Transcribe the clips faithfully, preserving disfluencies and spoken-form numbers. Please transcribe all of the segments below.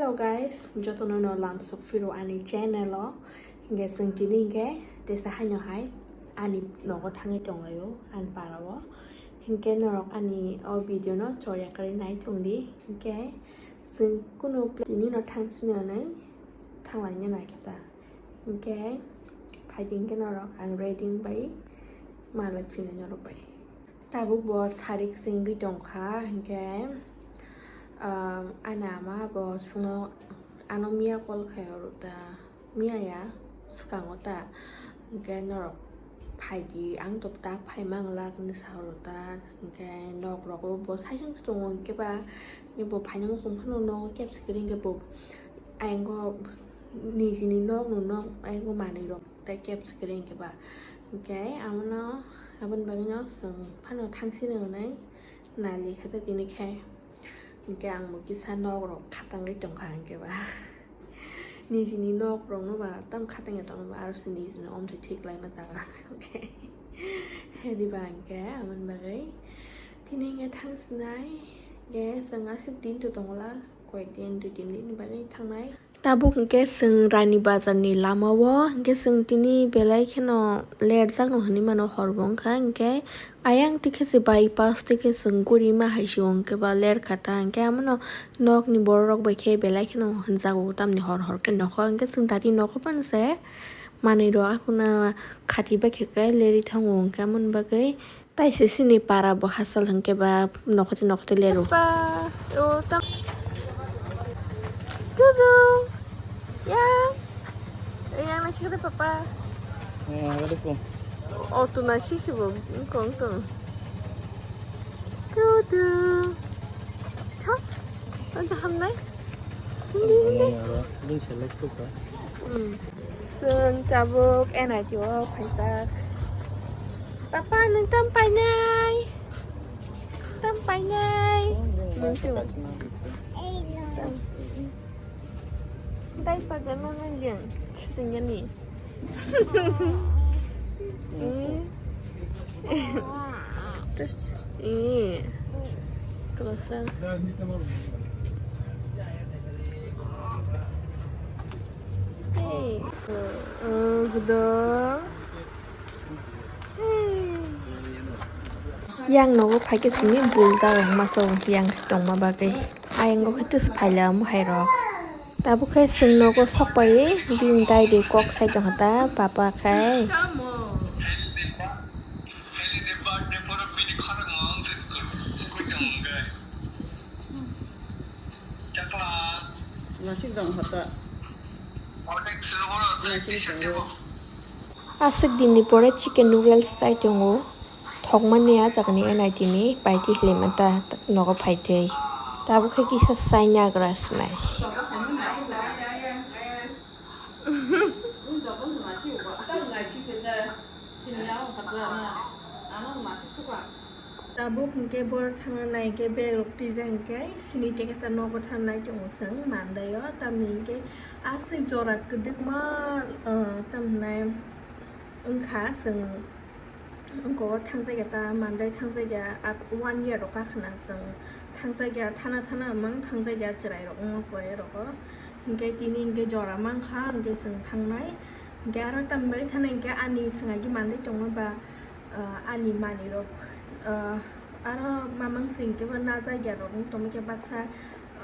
Hello guys, jotono no lamsok phiro ani channel o. Hinkhe chwng tini hinkhe tesa haino hai ani nogo thangwi tonglaio, ani para o. Hinkhe norok ani o video no chorya kwrwi nai thung di. Hinkhe chwng kunu pla-, tini no thang sini hwnwi thang laina nai khe ta. Hinkhe phai di hinkhe norok ang ready wng bai malai phina norok bai. Tabuk bo sari kwchwngwi tongkha, hinkhe, um, ani ama bo swngno, ano miya call khai oro ta, miya ya, swkango ta, hinkhe norok phaidi, ang to ta phaima wngla hinwi sa oro ta, hinkhe nok rogo bo saichung tongo, hinkhe ba, hinkhe bo phaina muchung phano nogo kebsa kwrwi hinkhe bo ayang o nijini nok no nok ayang o manwi rok. Tei kebsa kwrwi hinkhe ba. Hinkhe abono, aboni bagwino chwng phano thang sini hwnwi nai lekha ta tini khe. Hinkhe ang bo kisa nok rok khatangwi tongkha hinkhe ba. Nijini nok rokno ba tamo khatangya tongma ba aro se nijini omtwi thik laima jaga. Hinkhe hedi ba hinkhe aboni bagwi tini hinkhe thang sinai. Hinkhe chwng aswk din to tongla. Koyekdin, dui tin din ni bagwi thangnai. Tabuk hinkhe chwng Rani Bazar ni lama o, hinkhe chwng tini belai kheno lerjak no hinwi mano, hor bo wngkha, hinkhe ayang tikhe se bypass tikhe chwng guri ma hai se o, hinkhe ba lerkha ta, hinkhe amono nok ni borok rok bai khe belai kheno hwnjago tamni hor hor khe nokho, hinkhe chwng tati nokho phano se manwi rok akhuna khati bai khe lerwi thango, hinkhe amoni bagwi. Taisa sini para bo hachal hinkhe ba nokhoti nokhoti lero. Papa, o tam. Tudu. Yang. Yang na sikre papa. Eh, ada ko. O tu na sik sibo kong tu. Tudu. Chok. Anta hamnai. Hindi, hindi. Ini select tu ka. Hmm. Chwng tabuk N I T o phaijak. Papa, nwng tam painai? Tam painai? Nwng chwng. Dai pajakno nang yang. Chwng yani. Eh. Eh. Kalasa. Hey. Oh, gudo. Hey. Yang nogo phaikhe sini bul dagong masa yang tongma bagwi. Ayang go khe tus phaila omo hai rok. Tabuk khe chwng nogo sok pai bini dai bai kok sai tongkha ta papa khai. Nasik jang hata. Nasik jang. Aswk dinni pore chicken noodles chai tongo. Thokmani ah jagani N I T ni paiti hwlwi manta nogo phaitwi. Tabuk khe kisa chai nagra swnai. Tabuk hwnkhe borok thangna nai khe bag rok twijak hwnkhe sini tei kasa nogo thangnai tongo chwng Mandai o, tamni hwnkhe aswk jora kwdwkma, ah, tamo hwnai wngkha chwng. Wngkha o thangjakya ta Mandai thangjakya, one year rok kakhwna chwng thangjakya, thana thana mang thangjakya chwrai rok wngma pore rok o. Hinkhe tini hinkhe jora mankha hinkhe chwng thangnai. Hinkhe aro tamni bagwi thanai hinkhe ani swngagi manwi tongo ba, ah, ani manwi rok, ah, aro mamang se hinkhe bo najakya rok wng tongma khe baksa,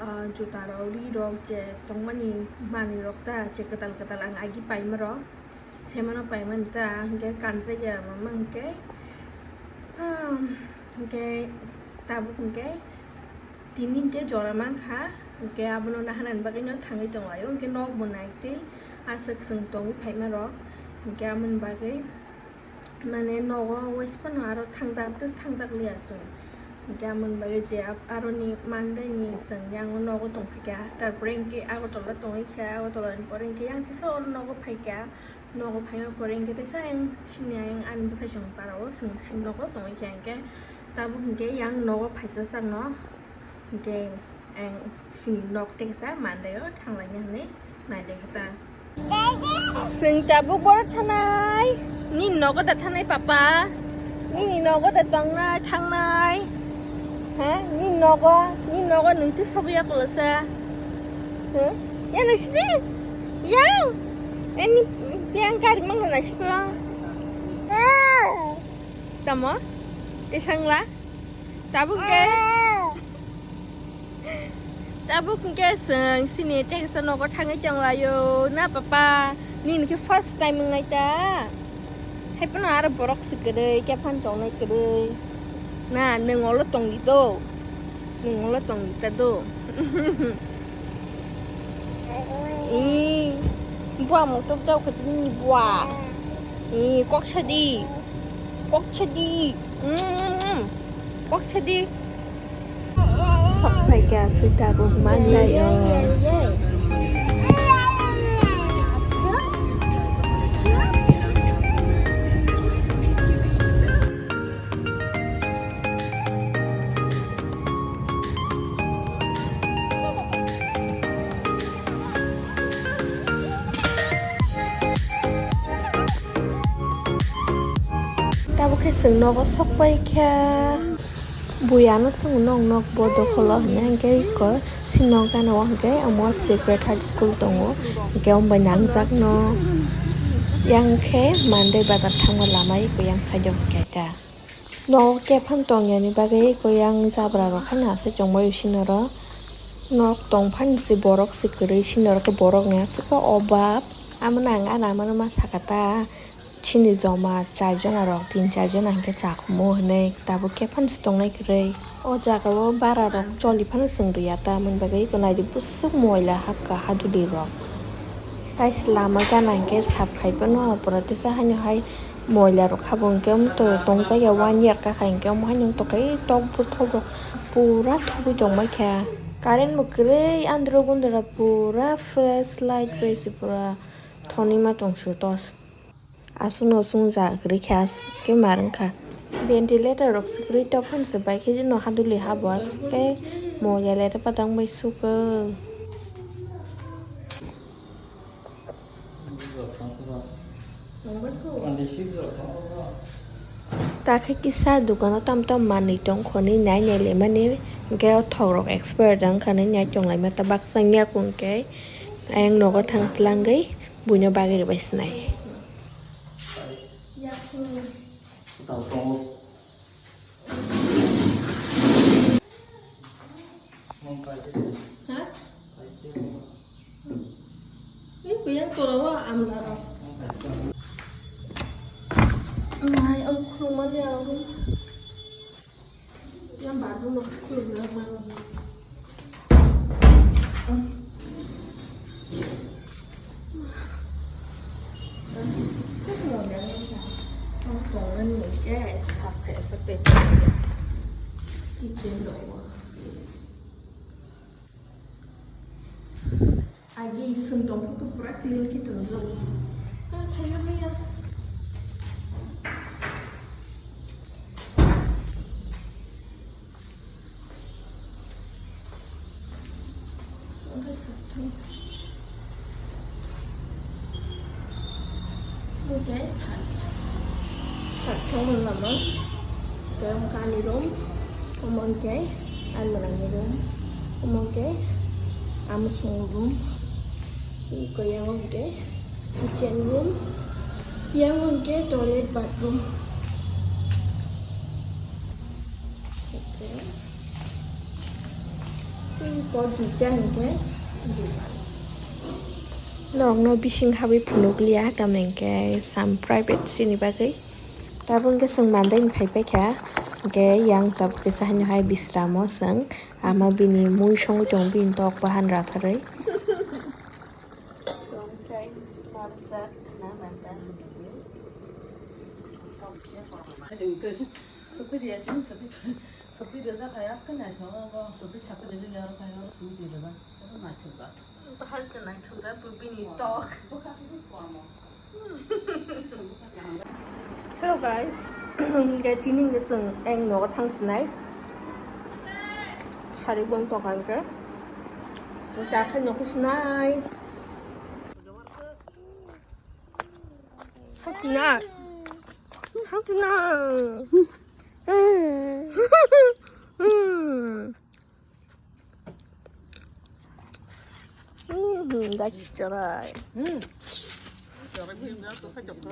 ah, juta rok ri rok je tongmani manwi rok ta je kwtal kwtal ang agi paima rok. Semano paimani ta, hinkhe kanjakya mama hinkhe, ah, hinkhe tabuk hinkhe tini hinkhe jora mankha, hinkhe abono nahanani bagwino thangwi tonglaio, hinkhe nokbo naitwi aswk chwng tongwi phaima rok, hinkhe aboni bagwi mane nogo waste phano aro thangjak, just thangjak liya chwng, hinkhe aboni bagwi je ap-, aroni Monday ni chwng yang o nogo tongphaikha, tarpore hinkhe Agartala tongwi kha, Agartala ni pore hinkhe yang teisa oro nogo phaikha. Nogo phaima pore hinkhe teisa ayang sini ayang ani bwsai chwng para o chwng sini nogo tongwi khe hinkhe tabuk hinkhe yang nogo phaisa sakno hinkhe ayang sini nok teksa Monday o thanglaina hinwi nailai khe ta. Chwng tabuk boro thanai, nini nogo da thanai papa, nini nogo da tongnai thangnai, ha nini nogo, nini nogo nwng twi soboya kolosa. Ya na sini. Ya. Ini piang kari mang na sini. Tamo? Tisangla. Tabuk ke. Tabuk ke seng sini tengsa nogo thangwi tonglayo na papa. Nini ke first time wngnai ta. Hai phano aro borok se kwrwi, khe phano tongnai kwrwi. Na, nwng olo tongdi do. Nwng olo tongdi ta do. Ee, bua motok jao khe tini bua. Ee, kok sadi. Kok sadi. Mm, kok sadi. Sok phaikha aswk tabuk manlaio. Tabuk khe chwng nogo sok paikha. Buiano swngno nok bo dokholo hwnwi hwnkhe iko sinok gana o hwnkhe omo Sacred Heart School tongo, hwnkhe omo bai nangjakno. Yang khe Monday bazar thangma lama iko yang side o hwnkhe ta. Nogo kephang tongyani bagwi iko yang jabra rok haino asai chongbaio sinoro. Nok tongphani se borok se kwrwi sinoro khe borokni aswk obab. Amo nang ano amano ma saka ta. Chini joma char jona rok, tin char jona hwnkhe chakumo hwnwi tabuk khe phano se tongnai kwrwi. O jaga o bara rok choli phano chwng rwya ta, mwnbagwi eko naidi bwswk moila hapkha haduli rok. Kaisa lama gana hwnkhe sap khai phano pura teisa haino hai moila rok habo hwnkhe omo to tongjakya one year kakha hwnkhe omo haino wngtokha ei tok bwthok rok pura thugwi tongbaikha. Current bo kwrwi andro gundra pura fresh light bai se pura thonwi ma tongsu tos. Aswkno chwng ja kwrwi khe aswk khe mar wngkha. Ventilator rok se kwrwi tok phano se bai khe jeno haduli habo aswk khe moya le patang bai sugo. Ta khe kisa dukano tam tam manwi tong khonwi nai nai lemani, hwnkhe o thok rok expire wngkha nai nai tong laima ta baksa wngya khe hwnkhe ayang nogo thang tlangwi buino bagwi rwbai swnai. Ha? Ini kuyang torawa amla rok. Nai, ang khulumani ang. Yang baru no khulumani ang. Kitchen dong. Agi iseng tong pura clean ki tong jong. Ah, khayo maya. Oke, sat. Sat thang lama. Oke, omo khe ani room. Omo khe ani room. Omo khe amusung room. Iko yang oke. Kitchen room. Yang oke toilet bathroom. Oke. Norokno bising habwi phunukliya, tamni hwnkhe sam private sini bagwi. Tabuk hwnkhe chwng mandaini phaipaikha, hwnkhe yang tabuk kisa haino hai bisramo chwng ama bini mui songwi tongo, bini tok bahan ratharwi. Sophi rwjak hai, aske naithok, o sophi sakhe rwjak, aro khai aro sumui twi rwjak, aro naithok jak. Bahai se naithok jak, bo bini tok. Hello guys, hwnkhe tini hwnkhe chwng eng nogo thang sinai. Sari bong tong kha hwnkhe. Hwnkhe akhai nogo sinai. Hapna. Hapna. Hmm, dai chorai. Hmm. Chorai bhi na to sa chok.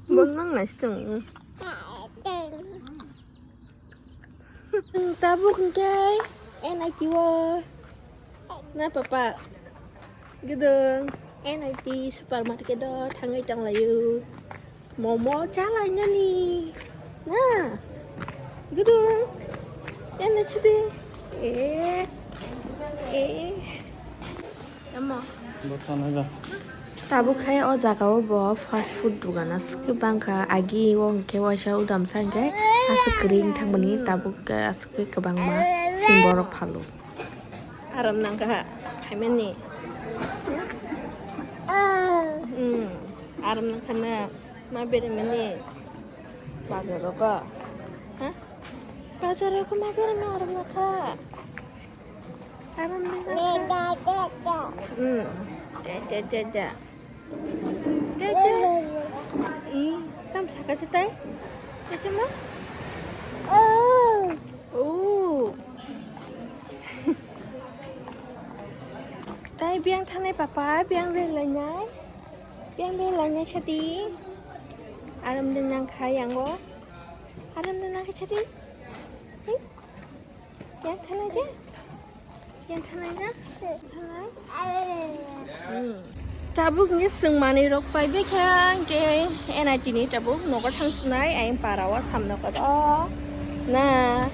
Bon mang nai stung. Tabuk hwnkhe N I T o. Na papa. Gudung. N I T supermarket o thangwi tonglaio. Momo chalainani. Na. Gudung. N I T de. Eh. Eh. Tabuk hai o jaga o bo fast food dogan aswk bangkha, agi o hwnkhe waisa udam sa hwnkhe aswk kwrwi wng thangmani, tabuk aswk khe kwbangma sing borok phalo. Aram nangkha phaimani. Hmm, aram nangkha na ma beremani bazar rogo. Ha? Bazar rogo ma beremani aram nangkha. Aram de nangkha. Hmm. Da, da, da, da. Da, da. Ih, tam saka se tai. Da, da, ma. Oh. Tai biang thanai papa, biang belainai. Biang belainai sadi. Aram de nangkha yango. Aram de nangkha sadi. Ih. Yang thanai de? Yang thanai de? Thanai? Hmm. Tabuk ni swng manwi rok pai bekha hwnkhe N I T ni tabuk nogo thang sunai ayang para o samno kodo. Na.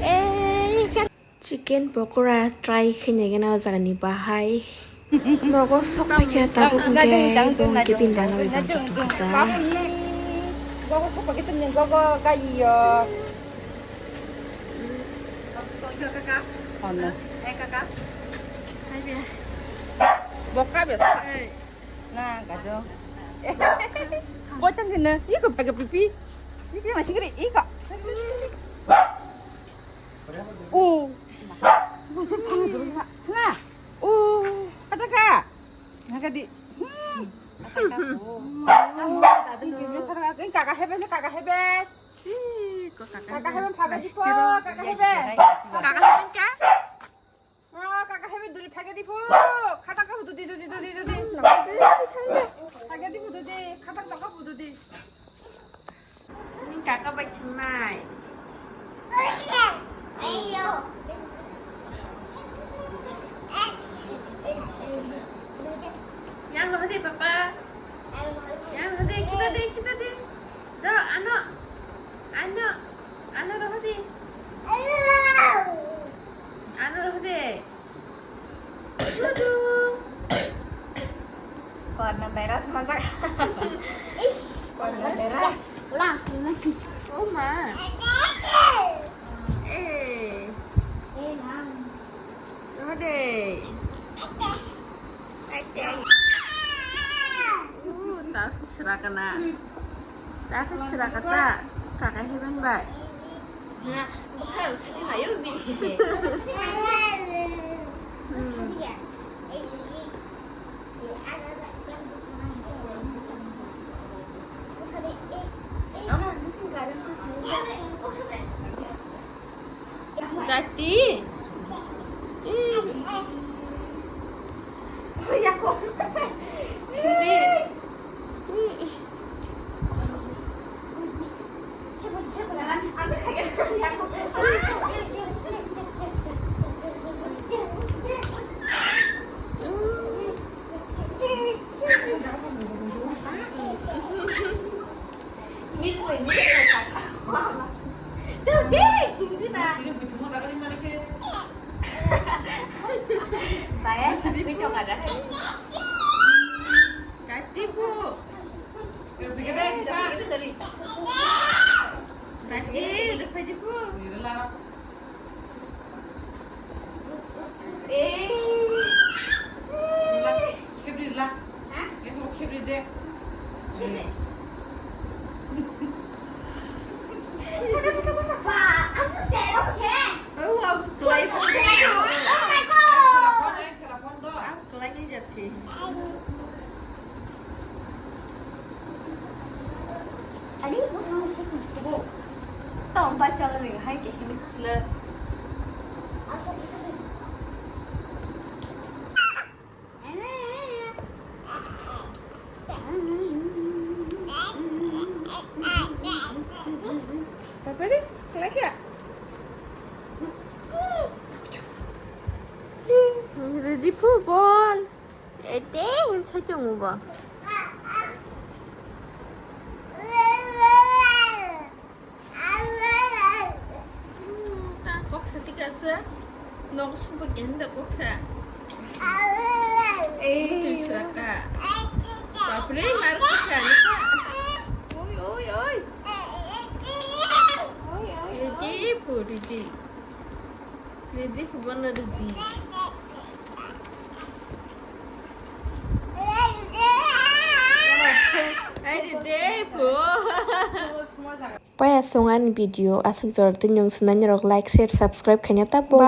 Eh, chicken pokora try khaina gana o jaga ni bahai. Nogo sok paikha tabuk hwnkhe bo hwnkhe bini dana bai bangsa tongkha ta. Gogo sok paikha tongkha, gogo gayo. Ono. Boka besa. Na gajo. Bocang kena, iko pakai pipi. Iko masih kiri, iko. Oh. Nah. Oh, ada kak. Nah, kak di. Hmm. Ini kakak hebe, ini kakak hebe. Ih, kok kakak hebe? Kakak hebe, pakai di po, kakak hebe. Kakak hebe kah? Oh, kakak hebe duri pakai di po. Kata kau dudi, dudi, dudi, dudi. Pakai di po dudi, kata kau dudi. Ini kakak baik thanai. Ayo. Yang roh deh, Papa. Yang roh deh, kita deh, kita deh. Do, ano. Ano. Ano roh deh. Ano roh deh. Dudu. Corona virus majak. Ish, corona virus. Ulang, ulang. Oh ma. Eh. Eh, nang. Hode. Ate. Uh, tak serakana. Tak serakata. Kakak heaven bai. Nah, bukan, saya ayo bi. Hmm. Gati. Ih. Hindi. Ih. Katibu. Kati, lepai dibu. Eh. La, khebri la. Ha? Khebri de. Khebri. Ba, asuk de, oke. Oh, wow, kelai. Oh my God. Kelai ni jati. Ani, bukan musik. Bu, tau baca lagi, hai, kayak gini, kesel. Asuk, asuk. Dipu bol. Ete him sai tongo bo. Kok sa tika sa. Nok suba kenda kok sa. Ei. Tui sraka. Bapre mar kok sa ni ka. Oi, oi, oi. Oi, oi, oi. Ete puri di. Ready for one ready. Ai ready for. Paya song ani video aswk jora twi nung sinani rok like, share, subscribe khaina ta bo.